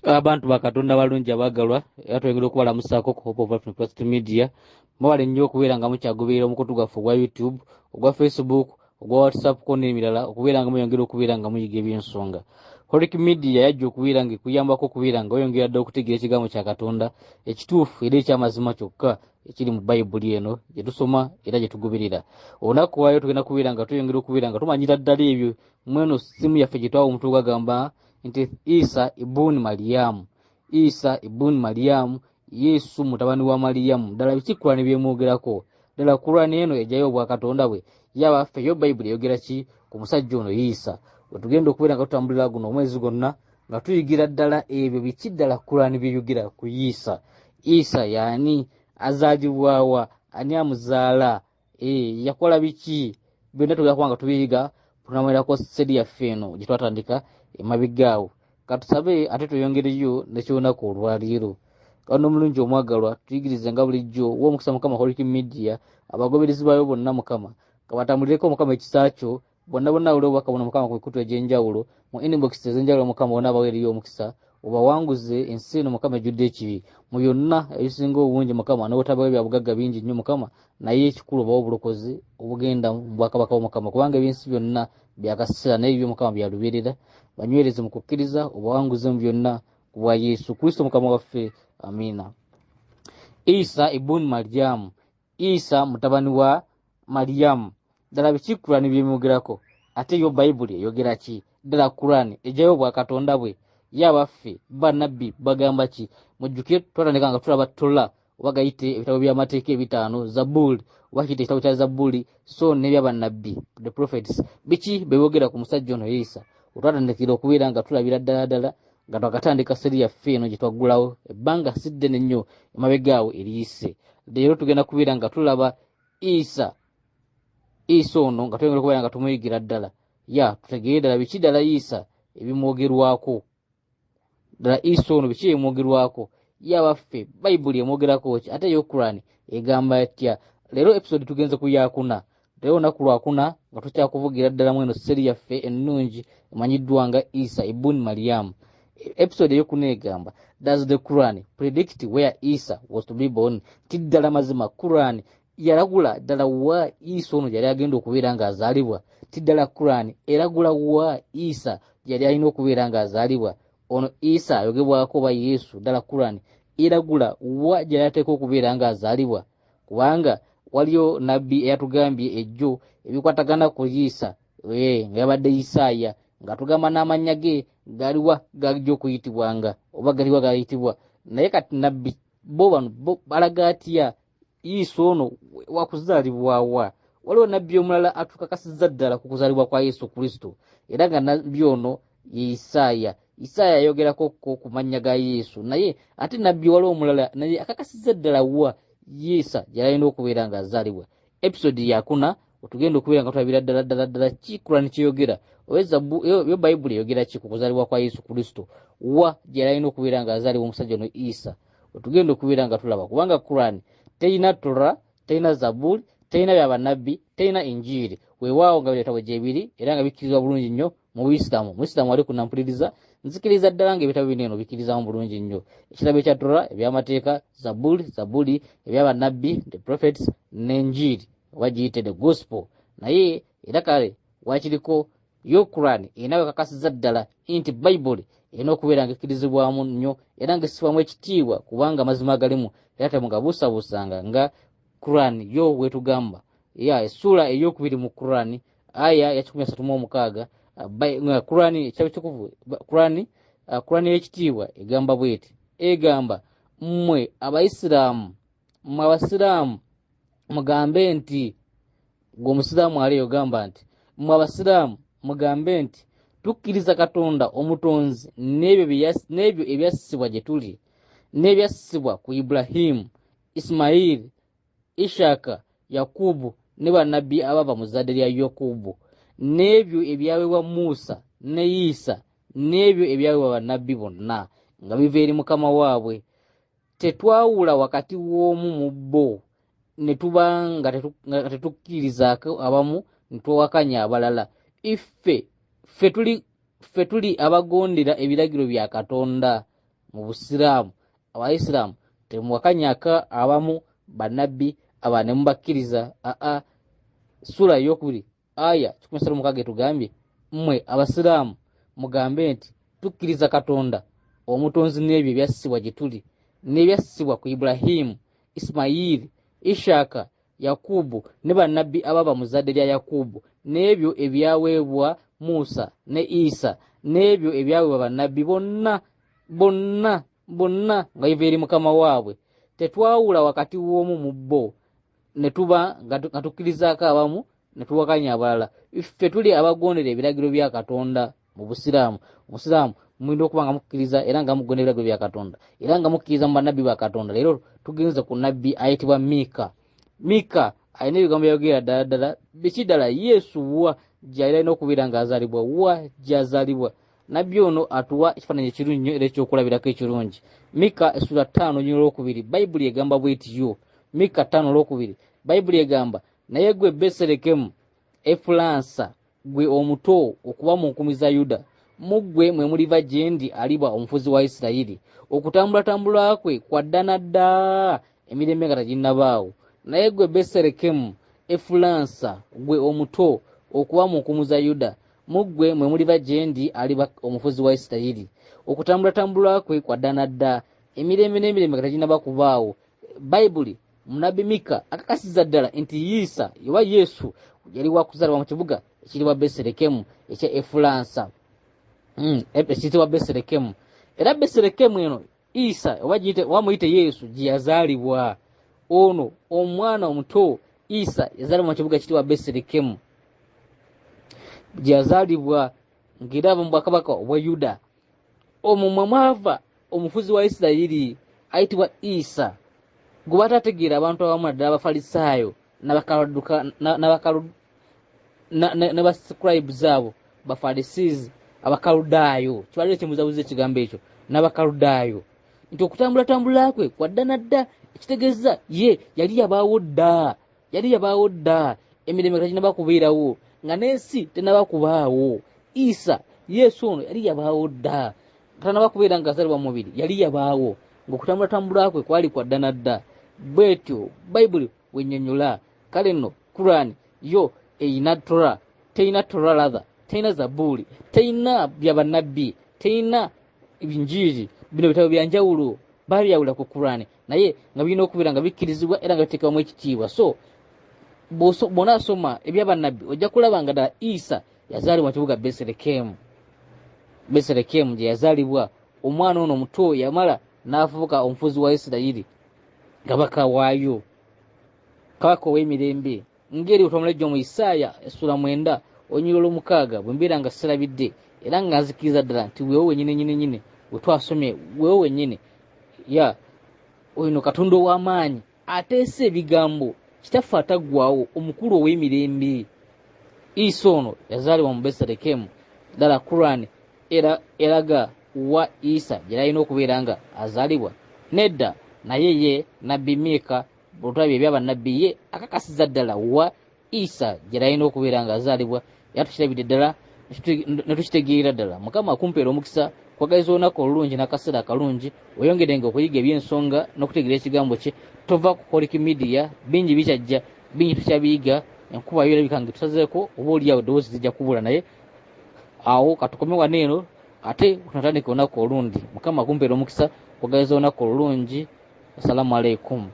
Abantu ba Katonda abalungi abaagalwa, era twongera okubalamusaako ku Hope of Life Trust Media. Mwebale nnyo okubeera nga mukyagoberera omukutu gwaffe ogwa YouTube, ogwa Facebook, ogwa WhatsApp ko n'emirala, okubeera nga mweyongera okubeera nga muyiga eby'ensonga. Holic Media yajja okubeera nga ekuyambako okubeera nga oyongera ddala okutegeera ekigambo kya Katonda ekituufu era eky'amazima kyokka ekiri mu Bayibuli eno gye tusoma era gye tugoberera. Olunaku lwaleero tugenda kubeera nga tweyongera okubeera nga tumanyira ddala ebyo mweno simu yaffe gye twawa omutwe gwagamba nti Isa ibuni Mariyamu, Isa ibuni Mariyamu, Yesu mutabani wa Mariyamu. Ddala biki Kurani byemwogerako? Ddala Kurani eno ejayo obwakatonda bwe? Yabaffe yo Bayibuli eyogera ki ku musajja ono Isa? Wetugenda okubeera nga tutambulira guno omwezi gwonna nga tuyigira ddala ebyo biki ddala Kurani byeyogera ku Isa. Isa yaani? Azaalibwawa? Ani amuzaala? Eh, yakola biki? Byonna tugenda kuba nga tubiyiga tunamerako sedi yaffe eno gye twatandika emabega awo. Katusabe ate tweyongereyo nekyolunaku olwaleero. Katonda omulungi omwagalwa, tuyigirize nga bulijjo wa omukisa Mukama Holic Media, abagoberezi baayo bonna Mukama kabatambulireko Mukama ekisa kyo bonna bonna waliwo obubaka buno Mukama ku mikutu egy'enjawulo mu inbox ez'enjawulo Mukama wonna abaweereyo omukisa obawanguze ensi eno Mukama ejjudde ekibi mu byonna ebisinga obungi Mukama n'obutabawo bya bugagga bingi nnyo Mukama, naye ekikulu obawo obulokozi obugenda mu bwakabaka bwa Mukama, kubanga ebyensi byonna byakaseera naye ebyo Mukama byalubeerera. Banywereze mu kukkiriza obawanguze mu byonna ku bwa Yesu Kristo Mukama waffe, amiina. Isa ibuni Mariyamu, Isa mutabani wa Mariyamu. Ddala biki Kurani byemwogerako? Ate yo Bayibuli eyogera ki? Ddala Kurani ejayo obwakatonda bwe? Ye abaffe bannabbi bagamba ki? Mujjukire twatandika nga tulaba Tola oba gayite ebitabo by'amateeka ebitaano, Zabuli oba kiyite ekitabo kya Zabuli, so n'ebyabannabbi the prophets, biki bye boogera ku musajja ono Isa? Wetwatandikira okubeera nga tulabira ddala ddala nga twakatandika seri yaffe eno gye twaggulawo ebbanga si ddene nnyo emabega awo eriyise. Leero tugenda kubeera nga tulaba Isa, Isa ono nga twongera okubeera nga tumuyigira ddala, ya tutegeere ddala biki ddala Isa ebimwogerwako. Ddala Isa ono biki ebimwogerwako? Ye abaffe Bayibuli emwogerako ki? Ate yo Kurani egamba etya? Leero episode tugenze ku yakuna. Leero olunaku lwakuna nga tukyakuvugira ddala mweno seri yaffe ennungi emanyiddwa nga Isa ibuni Mariyamu. Episode eyokuna egamba, does the Quran predict where Isa was to be born? Ti ddala mazima Quran yalagula ddala wa Isa ono yali agenda okubeera ng'azaalibwa? Ti ddala Quran eragula wa Isa yali alina okubeera ng'azaalibwa? Ono Isa ayogebwako oba Yesu, ddala Quran eragula wa gyali ateeka okubeera ng'azaalibwa? Kubanga waliyo nabbi eyatugambye ejjo ebikwatagana ku Isa, nga yabadde Isaaya, ng'atugamba n'amannya ge galiwa gajja okuyitibwanga oba galiwa gayitibwa. Naye kati nabbi bo bano bo balaga atya Isa ono wakuzaalibwawa? Waliwo nabbi omulala atukakasizza ddala ku kuzaalibwa kwa Yesu Kristo, era nga nabbi ono ye Isaaya. Isaaya yayogerako ko ku mannya ga Yesu, naye ate nabbi waliwo omulala naye akakasizza ddala wa Yesu gy'alina okubeera ng'azaalibwa. Episode yakuna otugenda okubeera nga tulabira ddala ddala ddala ki Kurani kyeyogera oba yo Bayibuli eyogera ki ku kuzaalibwa kwa Yesu Kristo, wa gy'alina okubeera ng'azaalibwa omusajja ono Isa. Otugenda okubeera nga tulaba, kubanga Kurani terina Torah, terina Zaburi, terina bya bannabbi, terina Injiiri. Weewaawo nga bitabo gyebiri era nga bikkirizibwa bulungi nnyo mu Buisiraamu. Muisiraamu ali kunampuliriza, nzikiriza ddala ng'ebitabo bino eno bikkirizamu bulungi nnyo. Ekitabo ekya Torah, ebyamateeka, Zaburi, Zaburi, ebyabannabbi, the prophets, n'Enjiiri oba giyite the gospel. Naye era kale wakiriko yo Quran erina wekakasiza ddala nti Bayibuli erina okubeera nga ekkirizibwamu nnyo era nga essibwamu ekitiibwa, kubanga amazima agalimu era temugabuusabuusanga nga Quran yo wetugamba. Ya essuula eyokubiri mu Quran aya ya 136, Quran ekitabo kitukuvu Quran, Quran y'ekitiibwa egamba bweti, egamba mmwe Abayisiraamu, mmwe Abasiraamu mugambe nti, gwe omusiraamu ali ogamba nti mmwe Abasiraamu mugambe nti tukkiriza Katonda omutonzi n'ebyo ebyassibwa gye tuli n'ebyassibwa ku Ibrahimu, Isimayiri, Ishaka, Yakubu ne bannabbi abava mu zzadde lya Yakubu, n'ebyo ebyaweebwa Musa ne Isa n'ebyo ebyaweebwa bannabbi bonna nga biva eri Mukama waabwe. Tetwawula wakati w'omu mu bo ne tuba nga tetukkirizaako abamu ne twawakanya abalala. Iffe ffe tuli abagondera ebiragiro bya Katonda. Mu Busiraamu, Abayisiraamu temuwakanyako abamu bannabbi aba ne mubakkiriza. Aa, ssuula eyokubiri aya 136 etugambye, mmwe Abasiraamu mugambe nti tukkiriza Katonda Omutonzi n'ebyo ebyassibwa gye tuli n'ebyassibwa ku Ibulahimu, Isimayiri, Ishaaka, Yakubu ne bannabbi abava mu zzadde lya Yakubu, n'ebyo ebyaweebwa Musa ne Isa, n'ebyo ebyaweebwa bannabbi bonna, bonna, bonna nga biva eri Mukama waabwe. Tetwawula wakati w'omu mu bo, ne tuba nga tukkirizaako abamu ne tuwakanya abalala. Ffe tuli abagondera ebiragiro bya Katonda. Mu Busiraamu, Omusiraamu mulina okuba nga mukkiriza era nga mugondera ebiragiro bya Katonda era nga mukkiriza mu bannabbi ba Katonda. Leero tugenze ku nabbi ayitibwa Mika. Mika alina ebigambo byayogera ddala ddala biki ddala Yesu wa gyali alina okubeera ng'azaalibwa, wa gy'azaalibwa. Nabbi ono atuwa ekifaananyi ekirungi nnyo era ekyokulabirako ekirungi. Mika essula 5 olwokubiri, Bayibuli egamba bwetiyo. Mika 5 olwokubiri, Bayibuli egamba, naye gwe Beserekemu Efulansa, ggwe omuto okuba mu nkumi za Yuda, mu ggwe mwe muliva gye ndi aliba omufuzi wa Isirayiri. Okutambulatambula kwe kwa dda na dda, emirembe nga teginnabaawo. Naye ggwe Beserekemu Efulansa, ggwe omuto okuba mu nkumu za Yuda, mu ggwe mwe muliva gye ndi aliba omufuzi wa Isirayiri. Okutambulatambula kwe kwa dda na dda, emirembe n'emirembe nga teginnaba kubaawo. Bayibuli, munabbi Mika akakasiza ddala nti Isa oba Yesu yali wakuzaalibwa mu kibuga ekiribwa Beserekemu ekya Efulansa, ekiyitibwa Beserekemu. Era Beserekemu eno Isa oba giyite, oba muyite Yesu gye yazaalibwa. Ono omwana omuto Isa yazaalibwa mu kibuga ekiyitibwa Beserekemu gye yazaalibwa, ng'era ava mu bwakabaka obwa Yuda. Omwo mwe mwava omufuzi wa Isirayiri ayitibwa Isa, gwe batategeera abantu abamu, naddala Abafalisaayo ne bascribes abo Bafarisizi, Abakaludaayo. Kibalire kimuzabuza ekigambo ekyo n'Abakaludaayo, nti okutambulatambula kwe kwa dda na dda, ekitegeeza ye yali yabaawo dda, yali yabaawo dda emirembe nga teginaba kubeerawo, nga n'ensi tenaba kubaawo. Isa Yesu ono yali yabaawo dda, tanaba kubeera nga azaalibwa mu mubiri, yali yabaawo, ng'okutambulatambula kwe kwali kwa dda na dda. Bwetyo Bayibuli bwennyonnyola. Kale nno Kurani yo eyina Tora, teyina Tora, rather teyina Zabuuli, teyina bya bannabbi, teyina Injiiri. Bino bitabo bya njawulo, babyawula ku Kurani, naye nga birina okubeera nga bikkirizibwa era nga biteekebwamu ekitiibwa. So bw'onaasoma ebya bannabbi ojja kulaba nga ddala Isa yazaalibwa mu kibuga Beserekemu. Beserekemu gye yazaalibwa omwana ono omuto yamala n'afuuka omufuzi wa Isirayiri, kabaka waayo, kabaka ow'emirembe, ngeri bwe twamulejja mu Isaaya essula 9 olunyiriri olwomukaaga. Bwe mbeera nga sirabidde era nga nzikiriza ddala nti weewo wennyini nyini nyini we twasomye, weewo wennyini ya ono Katonda ow'amaanyi ateesa ebigambo, Kitaffe ataggwaawo, omukulu ow'emirembe. Isa ono yazaalibwa mu Beserekemu. Ddala Kurani era eraga wa Isa gye yalina okubeera nga azaalibwa? Nedda. Naye ye nabbi Mika, bwetulabye ebya bannabbi, ye akakasiza ddala wa Isa gye yalina okubeera nga azaalibwa, era tukirabidde ddala ne tukitegeera ddala. Mukama akumpeera omukisa, kwagaliza olunaku olulungi n'akaseera akalungi, oyongerenga okuyiga eby'ensonga n'okutegeera ekigambo kye. Tova ku Holic Media, bingi bikyajja, bingi tukyabiyiga. Enkuba yo erabika nga etusazeeko, oba oliawo eddoboozi zijja kubula, naye awo katukome wano eno, ate tunatandika olunaku olundi. Mukama akumpeera omukisa, kwagaliza olunaku olulungi. Assalamu alaikum.